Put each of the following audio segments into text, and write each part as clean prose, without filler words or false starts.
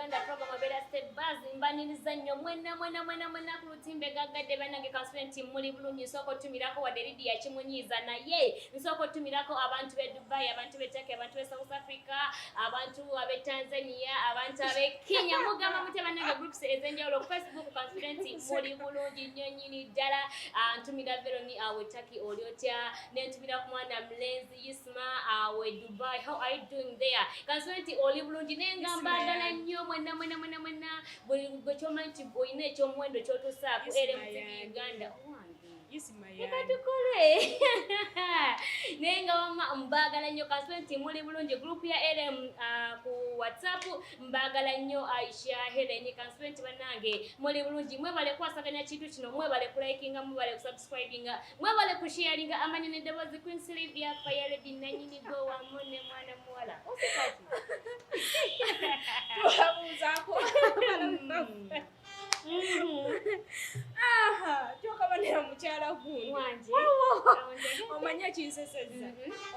Uganda. Program abeera Step Buzz. Mbaniriza nnyo mwenna mwenna mwenna mwenna ku lutimbe gaggadde. Bannange, kansubire nti muli bulungi. Nsooka otumirako, wadde Lidia kimunyiiza, naye nsooka otumirako abantu b'e Dubai, abantu b'e Turkey, abantu b'e South Africa, abantu ab'e Tanzania, abantu ab'e Kenya. Mugamba mutya bannange, groups ez'enjawulo ku Facebook? Kansubire nti muli bulungi nnyo nnyini ddala. Ah, ntumira Veroni awe Turkey, oli otya? Nentumira ku mwana mulenzi Isma awe Dubai, how are you doing there? Kansubire nti oli bulungi. Naye nga Isma mbaagala yange. nnyo mwenna mwenna mwenna mwenna. Buli gwe kyomanyi nti olina ekyomuwendo kyotusaako Isma LMTV yange. Uganda owange. Isma Leka yange. tukole. Naye nga wamma mbaagala nnyo. Kansubire nti muli bulungi. Group ya LM ku WhatsApp, mbaagala nnyo. Aisha, Helen, kansubire nti bannange muli bulungi. Mwebale kwasaganya kintu kino, mwebale kulikinga, mwebale kusubscribinga, mwebale kusharinga. Amanya n'eddoboozi, Queen Sylvia Fire Lady, nanyini go wamu ne mwana muwala. Osikaki? Tubabuuzaako. Aha, kyokabanira mukyala gundi. Wanje. Omanyi ekinsesezza?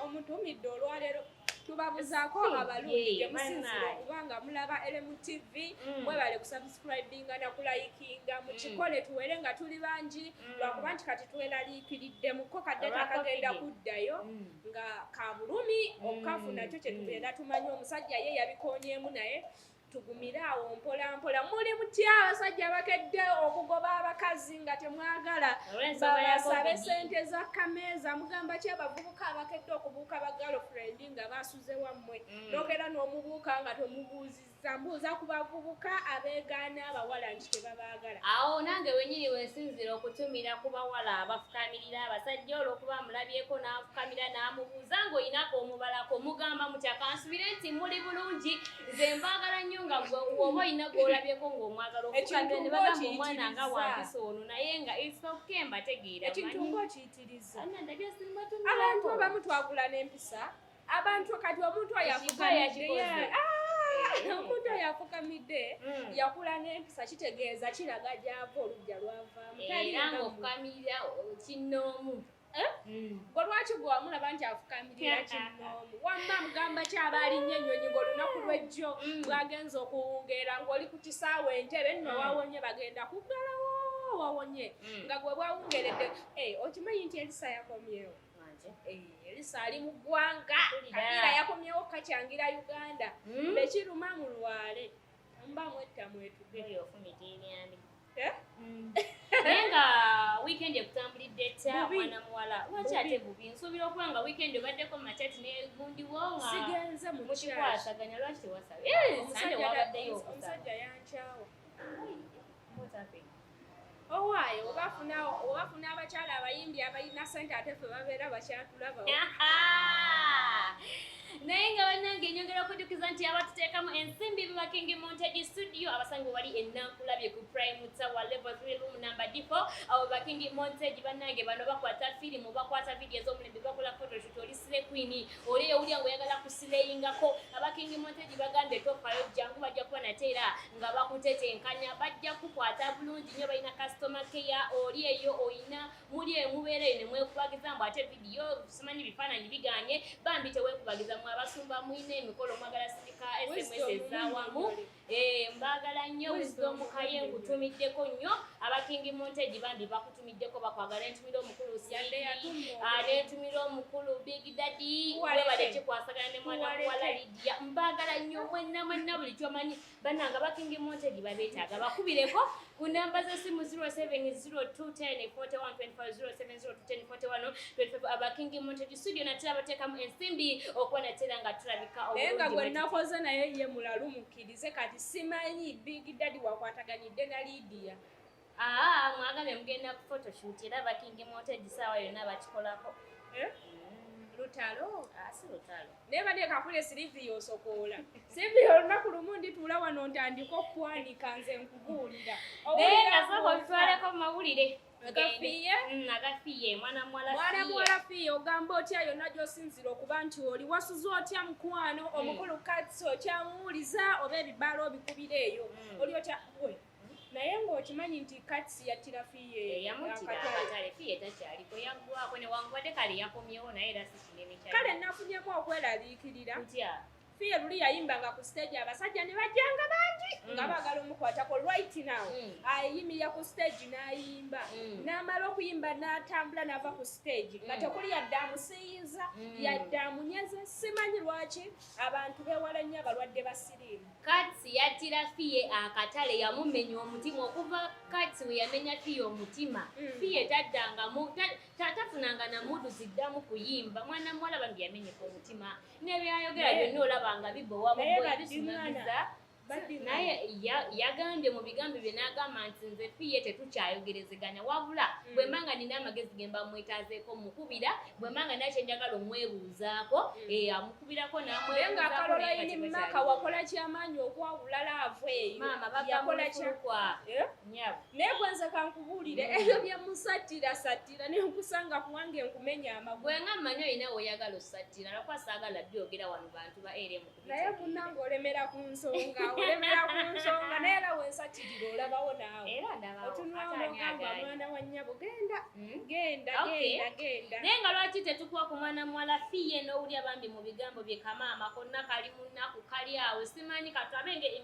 Omutumidde olwaleero tubabuzaako abalungi gye musinzira Bannange. okubanga mulaba LMTV. Mwebale kusubscribinga na kulikinga, mukikole tuwere nga tuli bangi, lwakuba nti kati tweraliikiriddemukko kadde Olwa takagenda COVID. kuddayo nga kabulumi obukafu nakyo kyetugenda tumanyi. Omusajja ye yabikonyeemu, naye tugumire awo mpola mpola. Muli mutya abasajja bakedde okugoba abakazi nga temwagala Olw'ensonga ya babasabe COVID. sente za kameeza? Mugamba ki abavubuka abakedde okubuuka ba girlfriend nga basuze wammwe, nokera n'omubuuka nga tomubuuzizza? Mbuuza ku bavubuka abeegaana abawala nti tebabaagala. Awo nange wenyini wensinzira okutumira ku bawala abafukamirira abasajja olw'okuba mulabyeko n'afukamira n'amubuuza ng'oyinako omubalako. Mugamba mutya? Kansubire nti muli bulungi. Nze mbaagala nnyo. Nga gwe oba olina gw'olabyeko ng'omwagala, ofukamira ne bagamba omwana nga wampisa ono, naye nga it's okay, mbategeera. Ekintu manyi. Ng'okiyitiriza. Anna, ndabye simbatumirako. Abantu abamu twakula n'empisa. Abantu kati omuntu oyo Ekigo afukamidde yakikoze. Omuntu oyo afukamidde yakula n'empisa, kitegeeza kiraga gy'ava, olujja lwavaamu. Era Talinga mmwe. ng'ofukamirira kinnoomu. Eh? Gwe lwaki gwe wamulaba nti afukamirira kinnoomu? Wamma mugamba ki abaalinnye ennyonyi ng'olunaku lw'ejjo bwagenza okuwungeera ng'oli ku kisaawe Entebe nno, wawonye bagenda kuggalawo, wawonye nga gwe bwawungeredde? Eh, okimanyi nti Elisa yakomyewo? Wanje. Eh, Elisa ali mu ggwanga. Mpulira. Kabiira yakomyewo kakyangira Uganda. Bekiruma mulwale, mba mwetta mwetuge. Oyo ofumita ebyambi. Eh? Naye nga weekend ekutambulidde etya? Bubi. Mwana muwala, lwaki ate Bubi. bubi? Nsuubira okuba nga weekend obaddeko mu machati negundiwo nga Sigenze mu church. mukikwasaganya. Lwaki tewasabye? Sande wabaddeyo okusaba. Omusajja yankyawa. What happened? Owaayo obafuna abakyala abayimbi abalina sente, ate ffe babeera bakyatulabawo. Naye nga bannange, nyongera okujjukiza nti abatuteekamu ensimbi biba King Montage Studio, abasangibwa wali enankulabye ku Prime Tower level 3, room number D4. Abo ba King Montage bannange bano bakwata firimu, bakwata vidiyo ez'omulembe, bakola photoshoot. Oli slay queen, oli owulira ngaoyagala kuslayingako, aba King Montage bagambye tofayo, jangu, bajja kuba nate era nga bakutetenkanya, bajja kukwata bulungi nnyo. Balina customer care. Oli eyo oyina muli emubeera eyo nemwekubagiza mbu ate vidiyo simanyi bifaananyi biganye, bambi teweekubagiza. Mwe abasumba mulina emikolo, mwagala sirika SMS ezawamu. Eh, mbaagala nnyo. Wisdom Kaye, nkutumiddeko nnyo. Aba King Montage bambi bakutumiddeko, bakwagala. Entumira omukulu Yadde yatumma. Ah, nentumira omukulu Big Daddy. Tuwaleke. Webale kikwasagana ne mwana Tuwaleke. muwala Lidia. Mbaagala nnyo mwenna mwenna. Buli kyomanyi bannange, aba King Montage babeetaaga, bakubireko ku namba z'essimu 0702104125, 0702104125. Aba King Montage Studio natera bateekamu ensimbi okuba natera nga tulabika Naye nga obulungi. gwe nakoze naye ye mulalu, mukkirize. Kati simanyi Big Daddy wakwataganidde na Lidia. Aa, mwagambye mugenda ku photoshoot, era aba King Montage saawa yonna bakikolako. Eh? Lutalo. Ah, si lutalo. Naye bane kakule Silivia osokoola. Silivia, olunaku lumu ndituula wano ntandika okukwanika, nze nkubuulira. Naye nga sooka obitwaleko mu mawulire. Agafiiye? Agafiiye, mwana muwala. Mwana Fiiye. muwala Fiiye, ogamba otya yonna gy'osinzira okuba nti oli wasuze otya, mukwano? Omukulu Katsi okyamuwuliza oba ebibaala obikubira eyo? Oli otya gwe? Naye ng'okimanyi nti Katsi yattira Fiiye? Yamutira akatale. Akatale. Fiiye takyaliko, yaggwako, newankubadde kale yakomyewo, naye era si kinene. Kale nafunyemu okweraliikirira. Kutya? Fille luli yayimbanga ku stage, abasajja ne bajjanga bangi nga baagala omukwatako. Right now ayimirira ku stage n'ayimba, n'amala okuyimba n'atambula n'ava ku stage nga tekuli yadde amusiiyiza, yadde amunyeze. Simanyi lwaki abantu beewala nnyo abalwadde ba siriimu. Kats yattira Fille akatale, yamumenya omutima. Okuva Kats we yamenya Fille omutima, Fille taddangamu, tafunanga na mood ziddamu kuyimba. Mwana muwala bambi yamenyeka omutima, n'ebyayogera byonna olaba nga bibowa. Naye muboyi baddiŋŋana. Bisumagiza. Baddiŋŋana. Naye yagambye mu bigambo bye n'agamba nti, "Nze Fille tetukyayogerezeganya, wabula bwe mba nga nina amagezi ge mba mwetaazeeko mukubira, bwe mba nga nina kyenjagala omwebuuzaako, amukubirako Naye nga n'amwebuuzaako." Naye Caroline kati Maka wakola kyamaanyi okwawula love eyo. Maama bava Yakola mu lufulukwa. Eh? Nyabo. Naye gwenze kankubuulire, ebyo byemusattirasattira nenkusanga kuwange nkumenya amagulu. Gwe nga mmanyi olina weoyagala osattira, lwakuba saagala byogera wano bantu ba RM. Naye munnange olemera ku nsonga, olemera ku nsonga, naye era wensattirira olabawo naawe. Era ndabawo. Otunulawo Ate ani n'ogamba, agaanye? "Mwana wa nnyabo, genda, genda, Okay. genda, genda." Naye nga lwaki tetukuwa ku mwana muwala Fille n'owulya bambi mu bigambo bye kamaama konna kali mu nnaku, kali awo, simanyi katwabe engeri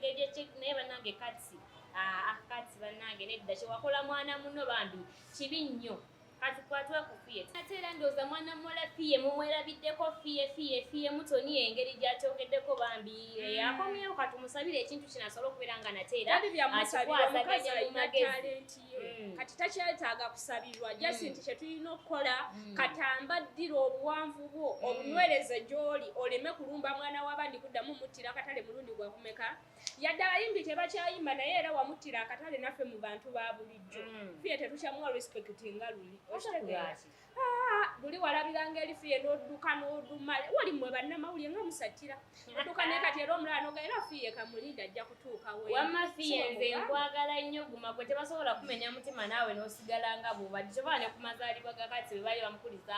naye bannange Kats, aa, Kats bannange nedda, kyewakola mwana muno bambi kibi nnyo. Kati kwatwe ku Fille. Ate era ndowooza mwana muwala Fille mumwerabiddeko. Fille, Fille, Fille mutoni, engeri gy'atyogeddeko bambi. Akomyewo, katumusabire ekintu kino asobole okubeera nga nate era Tali byamusabira, omukazi akikwasaganya mu alina magezi. talent ye. Kati takyetaaga kusabirwa, just nti kyetulina okukola, katamba ddira obuwanvu bwo obunywereze gy'oli, oleme kulumba mwana w'abandi kuddamu muttira akatale mulundi gwakumeka. Yadde abayimbi tebakyayimba, naye era wamuttira akatale naffe mu bantu ba bulijjo. Fille tetukyamuwa respect nga luli. Okitegeera? Lwaki? Ah, luli walabiranga eri Fille n'odduka n'oduma, wali mmwe bannamawulire nga musattira odduka, naye kati era omulala noga era Fille kamulinda ajja kutuuka we. Wamma Fille, Si nze wamugamba? nkwagala nnyo, guma gwe, tebasobola kumenya mutima naawe n'osigala nga bw'obadde. Kyova ne ku mazaalibwa ga Kats bwe baali bamukuliza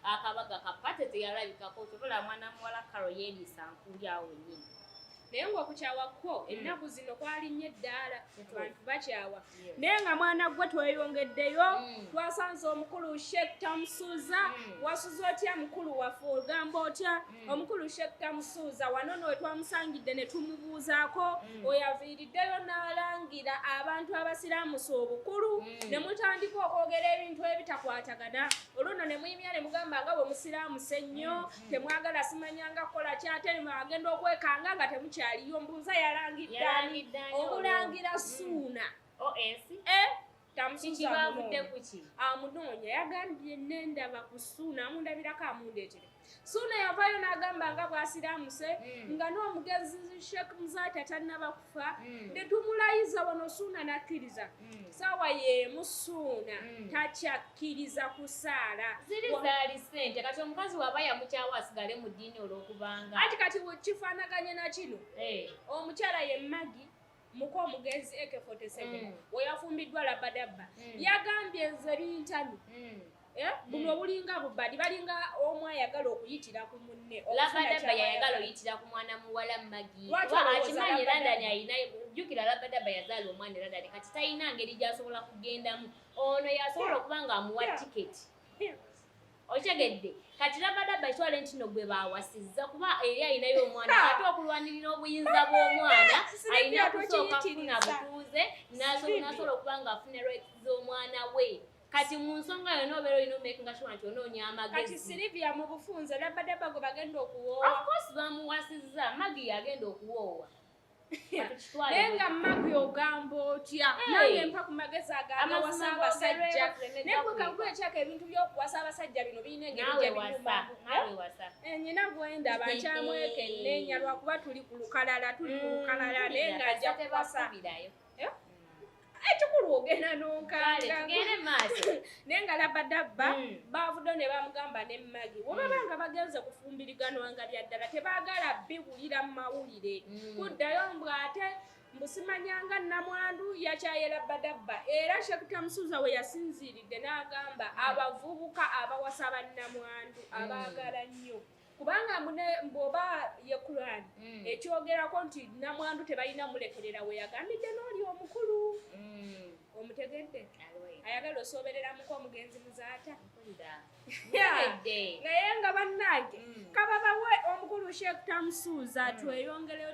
akabaga kapate teyalabikako. Kyobola mwana muwala Karo yeeriisa nkuuli awo wennyini. Naye ng'okukyawa kwo ennaku zino kwalinnyo eddaala, abantu bakyawa. Yes. Naye nga mwana gwe tweyongeddeyo, twasanze omukulu Sheikh Tamusuuza. Wasuze otya mukulu waffe? Ogamba otya omukulu Sheikh Tamusuuza? Wano no twamusangidde ne tumubuuzaako. Oyo aviiriddeyo n'alangira abantu abasiraamusa obukulu, ne mutandika okwogera ebintu ebitakwatagana. Olwo nno ne muyimya ne mugamba nga bwe musiraamuse ennyo, temwagala simanyanga kukola kyate, agenda okwekanga nga temukyaliyo. Mbuuza, yalangidde ani? Yalangidde ani olwo? Omulangira Suuna. Os Eh, Tamusuuza Kiki, bavudde amunoonya. ku ki? Amunoonya, yagambye nendaba ku Suuna, amundabirako, amundeetere Suuna. Yavaayo n'agamba nga bw'asiraamuse, nga n'omugenzi Sheikh Muzaata tannaba kufa. Ne tumulayiza wano, Suuna n'akkiriza. Saawa y'emu Suuna takyakkiriza kusaala. Ziri zaali ssente. Kati omukazi waba yamukyawa asigale mu ddiini olw'okubanga Anti kati kifaanaganye na kino: omukyala ye Magi, muka omugenzi AK47, weyafumbiddwa Labadabba, yagambye nze bintami. Eh, buno obulinga bubadi, balinga omu ayagala okuyitira ku munne okufuna Labadabba ky'aba yayagala ayagala. oyitira ku mwana muwala Magi. Lwaki Kuba olowooza akimanyi Labadabba? London ayina, jjukira Labadabba yazaala omwana e London, kati talina ngeri gy'asobola kugendamu. Ono yasobola okuba nga amuwa tiketi. Okitegedde? Kati Labadabba kitwale nti no gwe baawasizza, kuba eri ayinayo omwana. Ate okulwanirira obuyinza bw'omwana Silivia, alina kusooka kufuna tokiyitiriza. butuuze, Silivia. n'asobola okuba nga afuna rights z'omwana we. Kati mu nsonga yonna obeera olina omakinga sure nti onoonya Kati amagezi. Silivia, mu bufunze, Labadabba gwe bagenda okuwoowa. Of course bamuwasizza, Magi yagenda okuwoowa. Kati Naye nga Magi ogamba otya? Hey. Nange mpa ku magezi agagawasa Amazima abasajja. googerweko, Naye gwe kankulekyako, ebintu by'okuwasa abasajja bino birina engeri Naawe gye wasa, binyumamu. naawe wasa. Nyina gwendaba nkyamwekenneenya, lwakuba tuli ku lukalala, tuli ku lukalala, naye nga ajja kuwasa. Tebakubirayo. Eh? Ekikulu ogenda Kale n'onkanga. tugende maaso. Naye nga Labadabba bavuddeyo ne bamugamba ne Magi bwe baba nga bagenze kufumbiriganwa nga bya ddala, tebaagala biwulira mu mawulire kuddayo mbw ate mbusimanyanga namwandu yakyaye Labadabba. Era Sheikh Tamusuuza we yasinziiridde n'agamba abavubuka abawasa bannamwandu abaagala nnyo, kubanga bw'oba ye Quran ekyogerako nti namwandu tebalina mulekerera, we yagambidde n'oli omukulu. Omutegedde? Alright. Ayagala osoobereramuko omugenzi Muzaata. Mpulira. Yeah. Mpulidde. Naye nga bannange, kababawe omukulu Sheikh Tamusuuza, tweyongereyo.